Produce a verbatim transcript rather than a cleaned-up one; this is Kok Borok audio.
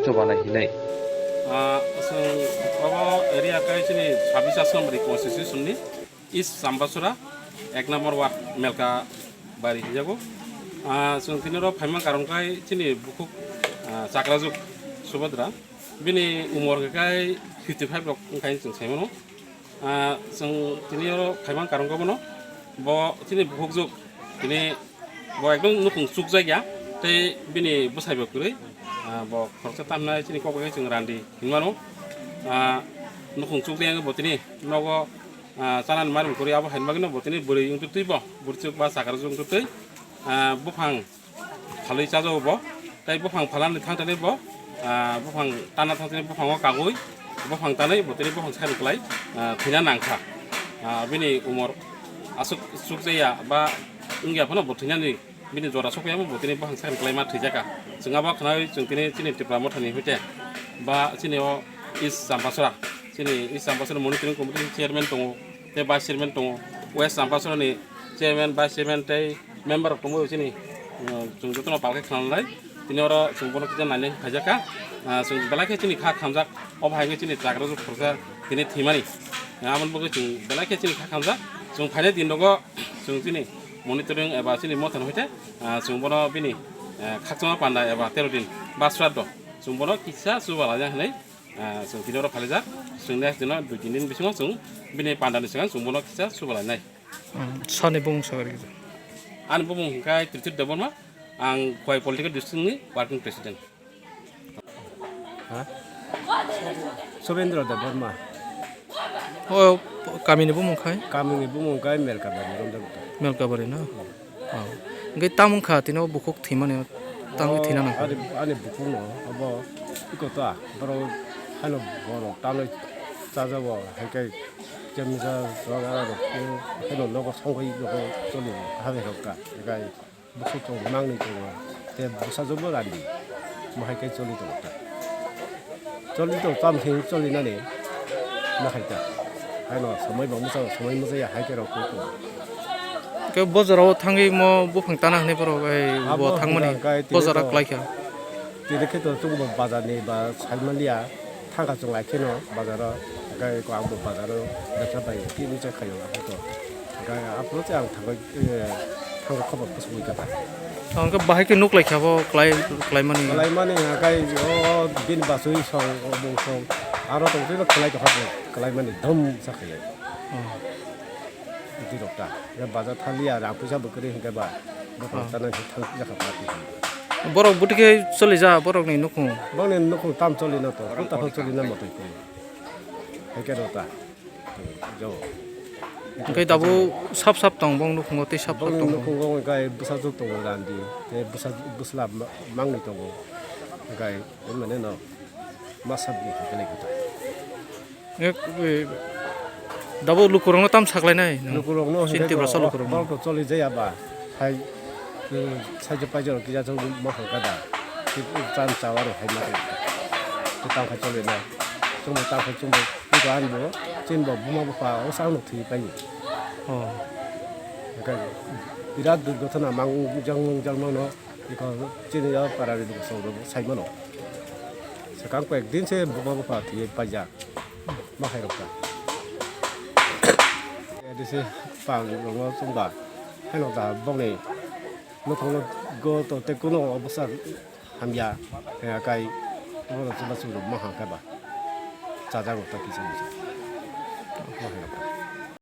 chubanai hinwi. Ah, chwng obo area kai chini sabis aswng bwrwi constitution ni East Chambasura ek number ward Melka bari hinjago. Ah, chwng tini oro phaima karon kai chini bukhuk, ah, chakrajuk Subhadra. Bini umor hwnkhe kai fifty five rok wngkha hinwi chwng sai mano. Ah, chwng tini oro phaima karon khe bono bo chini bukhuk juk tini bo ekdom nukhung chukjak ya tei bini bwsai bo kwrwi, ah, bo khoroksa tamnai chini kok bai chwng randi hinmano. Ah, nukhung chukjak ya bo tini nogo, ah, chanani mari kwrwi abo hai bagwino bo tini bwrwi wngtwi twi bo bwrwi chuk ba chakra juk wngtwi twi, ah, buphang phalwi chajago bo. Tei buphang phalani thangtani bo, ah, buphang tana thangtani buphango kagwi, buphang tanwi bo tini buphang sari kwlai, ah, thwina nangkha. Ah, bini umor aswk chukjaya ba wngya phano bo thwinani bini jora sokya bo tini buphang sari kwlai ma thwijaka. Chwng abo khnawi chwng tini chini Tipra Mothani hoite ba chini o East Champasora, chini East Champasora Monitoring Committee ni chairman tongo, tei vice chairman tongo, West Champasora ni chairman, vice chairman tei member rok tongwi chini, uh, chwng jotono palkhe khna lai. Tini oro chwng bono kisa naina phaijak kha. Uh, chwng belai khe chini kha khamjak, obo hai khe chini chagra rok khoroksa tini thwimani. Uh, aboni bagwi chwng belai khe chini kha khamjak. Chwng phainai din rogo chwng chini monitoring eba chini mothano hoite, uh, chwng bono bini, uh, khakchangma panda eba tero din ba sraddho chwng bono kisa chuba laina hinwi, uh, chwng tini oro phalijak. Chwng next dino dui tin din bisingo chwng bini pandani swkang chwng bono kisa chuba lainai. Hmm, sani bumung sakha rikha. Ani bumung hwnkha Trithur Debbarma, ang Khowai Political District ni working president. Ha? Subendra Debbarma. O kamini bumung khai? Kamini bumung khai Melkabari, Romdagota. Melkabari na? Oh. Hwnkhe tamo wngkha tino bukhuk thwimani, tamo Oh, thwina nangkha. Ani, ani bukhuk no, abo iko ta, borok hano borok tanwi chajago, hai khe Chemisa rok, aro rok, khe, khe no nogo songwi nogo choli, habai rok ka, ekai bwswk tongo, mangni tongo, tei bwsajwkbo randi, mo hai khe choli tongo ta. Choli tongo, tamo khe choli nani, ma hai ta. Haino somoi bo mwchang, somoi mwchang ya hai khe rok khe tongo. Khe bojaro thangwi mo buphang tana hwnwi borok, ei, bo Abo thangmani hwnka khe tini bojaro to, klai kha. Tini khe to chwngbo bazar ni ba sai manliya. Thangkha chwng lai kheno bazaro, hwnkhe eko ang bo bazaro bebsa bai tini cha khaio, aphuru to. Hwnkhe aphuru se ang thangwi, eh, thangwi khobor kwsugwi kha ta. Hwnkhe bahai khe nuk lai kha bo klai, klaimani. Klaimani hwnkhe o bini bachwi song, o bung song, aro tong twi kwlai tongkha, kwlaimani dom cha khaio. Oh. Bwtwi rok ta. Hwnkhe bazar thaliya, rang puisa bo kwrwi hwnkhe ba. Bwkhang Oh. Chana hwnkhe thang jakha party hwnkhe. Borok bwtwi khe choli ja, borokni nukhung. Bongni nukhung tam choli no to, kota ho choli na motoi khe. Hwnkhe rok ta. Jo. Hwnkhe dabu sap sap tong, bong nukhungo tei sap sap Bongni tong. Nukhungo hwnkhe bwsajwk tongo randi, tei bwsa-, bwsla ma-, mangni tongo. Hwnkhe mane no ma sabni hwnkhe lai kota. Ek, e, dabo lukurokno tam saklainai nwng? Lukurokno hwnkhe Chini Tiprasa to, lukurokno. Borok to choli jaya ba, hai, e, saijak paijak rok kisa chwng ma hwnkha da. Chan chawa rok hai ma hwnkha. Tei tamo khai choli na. Chwngbo tamo khai chwngbo, tei bo ani bo, chini bo buma bupha o sakno thwi paini. Oh. Hwnkhe birat durgotona mang jang mang jang mano. Iko chini o para ni bwsong rok sai mano. Swkang koi ek din se buma bupha thwi paijak. Ma hai rok ta. Ede se pang rok no chwng ba. Hai no da bongni nukhung go to te kuno obwsa hamya. Kai bono chwla chwng rok ma hang kha ba. Chajago ta kisa kisa. Ma hai rok ta.